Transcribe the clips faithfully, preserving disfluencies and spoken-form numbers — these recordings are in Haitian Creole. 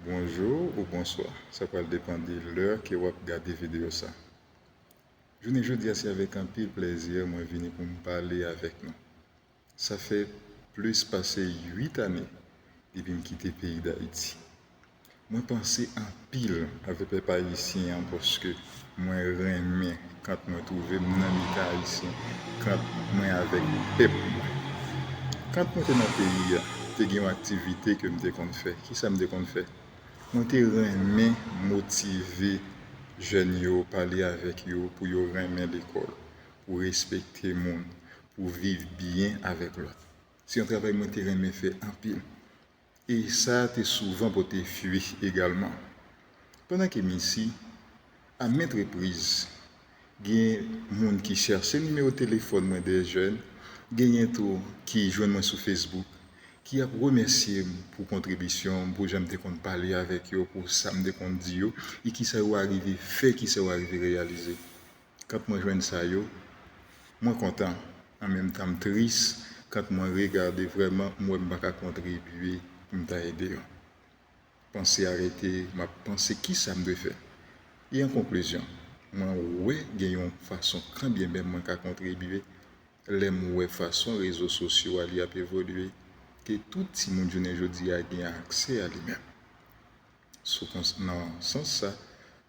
Bonjou ou bonswa, sa pral depann de lè ke w ap gade videyo sa. Jounen jodi a, se avèk anpil plèzi mwen vini pou m pale avèk nou. Sa fè plis pase uit ane depi m kite peyi Dayiti. Mwen panse anpil avèk pèp ayisyen an paske mwen renmen kan mwen twouve m nan mitan ayisyen, kan mwen avèk pèp mwen. Kan mwen te nan peyi a, te gen yon aktivite ke m te konn fè. Kisa m te konn fè? Mwen te renmen motive jèn yo, pale avèk yo pou yo renmen lekòl, pou respekte moun, pou viv byen avèk lòt. Se yon travay mwen te renmen fè anpil. E sa te souvan pote fwi egalman. Pandan ke m isi, a ment repriz, gen moun ki chèche nimewo telefòn mwen, de jèn, genyen tou ki jwenn mwen sou Facebook, ki ap remèsye m pou kontribisyon m, pou jan m te konn pale avèk yo, pou sa m te konn di yo, e kisa yo arive fè, kisa yo arive reyalize. Kan mwen jwenn sa yo, mwen kontan, an menm tan m tris kan mwen regade vrèman m wè m pa ka kontribye pou m ta ede yo. Panse a rete, m ap panse kisa m dwe fè. E an konklizyon, mwen wè gen yon fason kanbyen menm mwen ka kontribye lè m wè fason rezo sosyo a li ap evolye, ke tout timoun jounen jodi a gen aksè a li menm. Sou kons-, nan sans sa,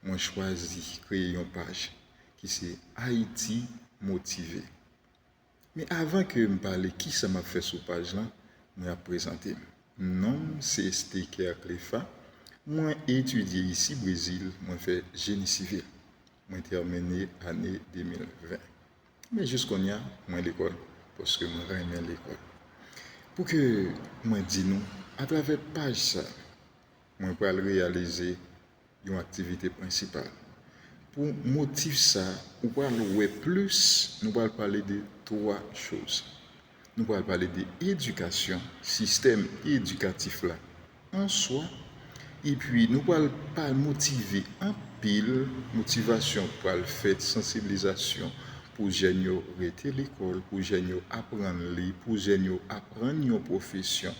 mwen chwazi kreye yon paj ki se Ayiti Motive. Men avan ke m pale kisa m ap fè sou paj lan, mwen ap prezante m. Non m se Esteker Clefa. Mwen etidye isi Brezil, mwen fè jeni sivil. Mwen tèmine ane de mil ven. Men jis kounye a, mwen lekòl, paske mwen renmen lekòl. Pou ke mwen di nou, atravè paj sa, mwen pral reyalize yon aktivite prensipal. Pou motif sa, ou pral wè plis, nou pral pale de twa choz. Nou pral pale de edikasyon, sistèm edikatif la an swa, epi nou pral pa motive anpil, motivasyon pral fèt, sansibilizasyon pou jèn yo rete lekòl, pou jèn yo aprann li, pou jèn yo aprann yon pwofesyon.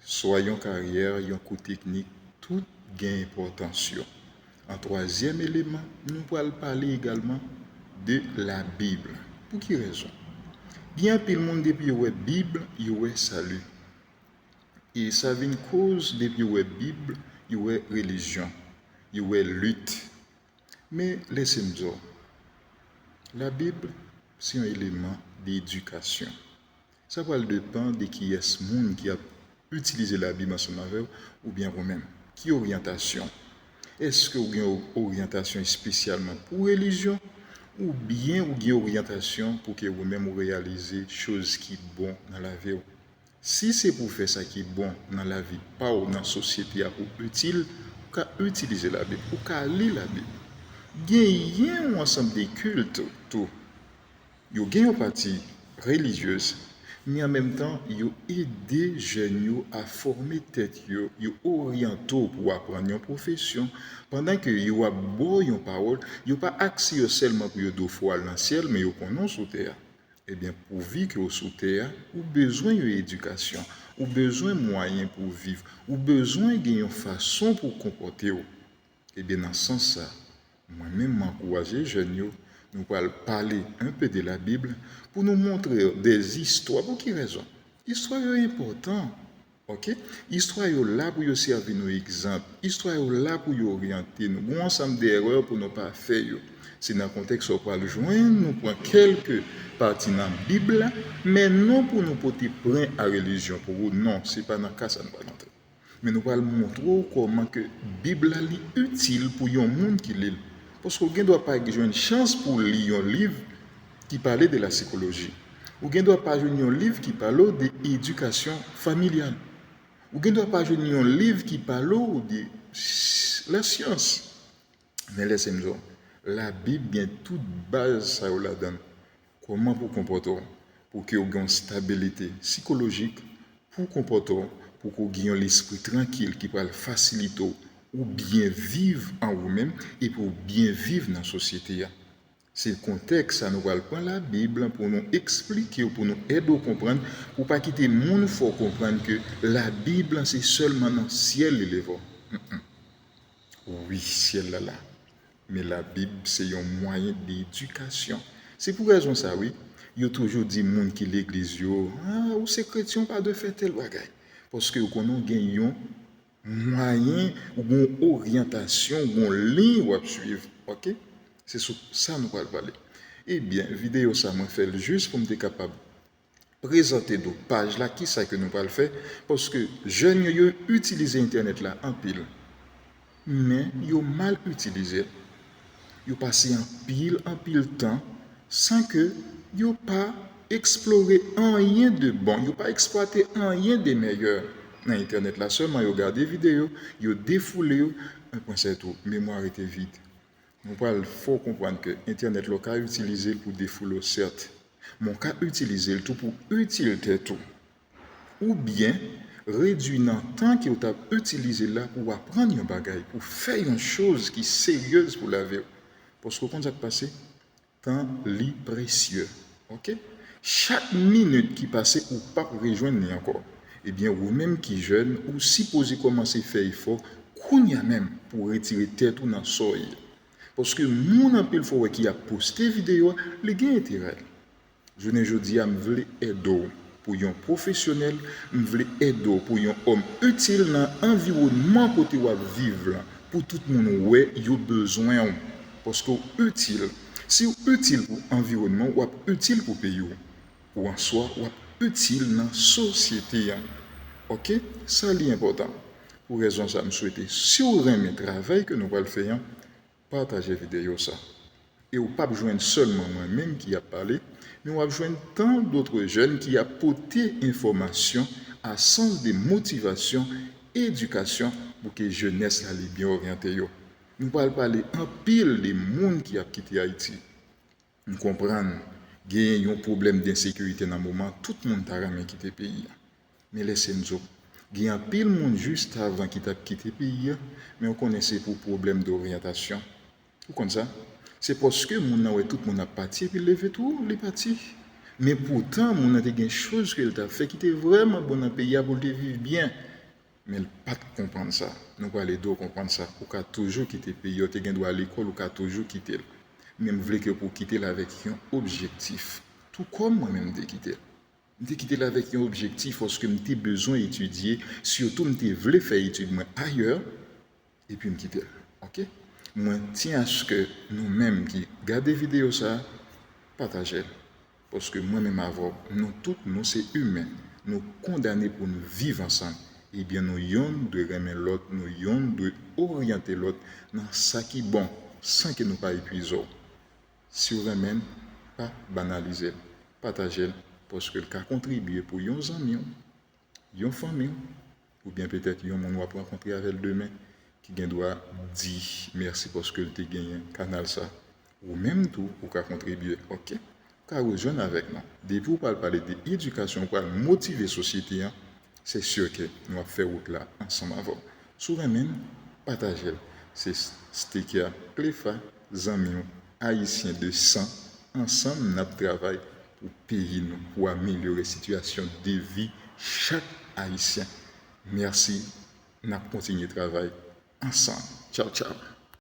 Swa yon karyè, yon kou teknik, tout gen enpòtans yo. An twazyèm eleman, nou pral pale egalman de Labib. Pou ki rezon? Gen anpil moun depi yo wè Bib, yo wè sali. E sa vin koz depi yo wè Bib, yo wè relijyon, yo wè lit. Men lèse m di w, Labib se yon eleman de edikasyon. Sa pral depann de kiyès moun ki ap itilize Labib ansanm avè w, oubyen ou menm. Ki oryantasyon? Èske ou gen o-, oryantasyon espesyalman pou relijyon, oubyen ou gen oryantasyon pou ke ou menm ou reyalize choz ki bon nan lavi w? Si se pou fè sa ki bon nan lavi pa w, nan sosyete a, pou itil, ou ka itilize Labib, ou ka li Labib. Genyen yon ansanm de kilt tou. Yo gen yon pati relijyez, men an menm tan, yo ede jèn yo a fòme tèt yo, yo oryante w pou w aprann yon pwofesyon. Pandan ke yo ap ba w yon pawòl, yo pa akse yo sèlman pou yo di w fò w al nan syèl, men yo konnen w sou tè a. Ebyen, pouvi ke w sou tè a, ou bezwen yon edikasyon, ou bezwen mwayen pou w viv, ou bezwen gen yon fason pou w konpòte w. Ebyen, nan sans sa, mwen menm, m ankouraje jèn yo, nou pral pale enpe de Labib pou nou montre yo de zistwa. Pou ki rezon? Istwa yo enpòtan, oke? Istwa yo la pou yo sèvi nou egzanp. Istwa yo la pou yo oryante nou. Gen yon ansanm de erè pou nou pa fè yo. Se nan kontèks sa w pral jwenn nou pran kèlke pati nan Bib la, men non pou nou pote pwen a relijyon pou ou. Non, se pa nan ka sa nou pral antre. Men nou pral montre w kòman ke Bib la li itil pou yon moun ki li l. Paske w gen dwa pa jwenn chans pou w li yon liv ki pale de la sikoloji. Ou gen dwa pa jwenn yon liv ki pale w de edikasyon familyal. Ou gen dwa pa jwenn yon liv ki pale w de s-, lasyans. Men lèse m di w, Labib gen tout baz sa yo ladan l. Kòman pou w konpòte w, pou ke w gen yon stabilite sikolojik, pou w konpòte w, pou ke w gen yon lespri trankil ki pral fasilite w ou byen viv an ou menm e pou w byen viv nan sosyete a. Se kontèks sa nou pral pran Labib lan pou nou eksplike w, pou nou ede w konprann, pou w pa kite moun fè w konprann ke Labib lan se sèlman nan syèl li leve w. Wi, syèl la la. Men Labib se yon mwayen de edikasyon. Se pou rezon sa, wi, yo toujou di moun ki legliz yo, ah, ou se kretyen, ou pa dwe fè tèl bagay. Paske ou konnen w gen yon mwayen, ou gen yon oryantasyon, ou gen yon liy w ap swiv. Oke? Se sou sa nou pral pale. Ebyen, videyo sa, mwen fè l jis pou m te kapab prezante nou paj la, kisa ke nou pral fè, paske jèn yo, yo itilize entènèt la anpil, men yo mal itilize l. Yo pase anpil, anpil tan san ke yo pa eksplore anyen de bon, yo pa eksplwate anyen de mèyè nan entènèt la. Sèlman yo gade videyo, yo defoule yo, men pwen se tou, memwa rete vid. Nou pral fè w konprann ke entènèt la, w ka itilize l pou defoule w, sèt, men w ka itilize l tou pou itil tèt ou. Oubyen, redui nan tan ke w t ap itilize l la pou w aprann yon bagay, pou w fè yon choz ki seryez pou lavi w. Paske w konn sa k pase? Tan li presye. Oke? Chak minit ki pase, ou p ap rejwenn li ankò. Ebyen, ou menm ki jèn, ou sipoze kòmanse fè efò kounye a menm pou w retire tèt ou nan sa w ye. Paske moun anpil fwa w wè ki ap poste videyo a, li gen enterè. Jounen jodi a, m vle ede w pou yon pwofesyonèl, m vle ede w pou yon òm itil nan anviwònman kote w ap viv la, pou tout moun wè yo bezwen w, paske w itil. Si w itil pou anviwònman w, w ap itil pou peyi w. Ou an swa, w ap itil nan sosyete a. Oke? Sa li enpòtan. Pou rezon sa, m swete, si w renmen travay ke nou pral fè an, pataje videyo sa. E w p ap jwenn sèlman mwen menm ki ap pale, men w ap jwenn tan dòt jèn ki ap pote enfòmasyon a sans de motivasyon, edikasyon pou ke jenès la li byen oryante yo. Nou pral pale anpil de moun ki ap kite Ayiti. M konprann, genyen yon pwoblèm densekirite nan moman, tout moun ta renmen kite peyi a. Men lèse m di w, gen anpil moun jis avan ki t ap kite peyi a, men w konnen se pou pwoblèm doryantasyon. Ou konn sa? Se paske moun nan wè tout moun ap pati epi l leve tou, li pati. Men poutan, moun nan te gen choz ke l t ap fè ki te vrèman bon nan peyi a pou l te viv byen. Men l pa t konprann sa. Nou pral ede w konprann sa. Ou ka toujou kite peyi a, w te gen dwa lekòl, ou ka toujou kite l. Men m vle ke pou w kite l avèk yon objektif. Tou kòm mwen menm m te kite l. M te kite l avèk yon objektif paske m te bezwen etidye, sitou m te vle fè etid mwen ayè, epi m kite l. Oke? Mwen tyen aske nou menm ki gade videyo sa a, pataje l. Paske mwen menm avè w, nou tout, nou se imen. Nou kondane pou nou viv ansanm. Ebyen, nou yonn dwe renmen lòt, nou yonn dwe oryante lòt nan sa ki bon, san ke nou pa epuize w. Si w renmen l, pa banalize l. Pataje l, paske l ka kontribye pou yon zanmi w, yon fanmi w, oubyen petèt yon moun w ap rankontre avè l demen, ki gen dwa di mèsi paske l te genyen kanal sa. Ou menm tou, ou ka kontribye, oke? Ou ka rejwenn avèk nou. Depi w pral pale de edikasyon, w pral motive sosyete an, se si ke nou ap fè wout la ansanm avè w. Si w renmen l, pataje l. Se Stekia Clefa, zanmi w, ayisyen de san, ansanm n ap travay pou peyi nou, pou amelyore sitiyasyon de vi chak ayisyen. Mèsi, n ap kontinye travay ansanm. Tchaw, tchaw.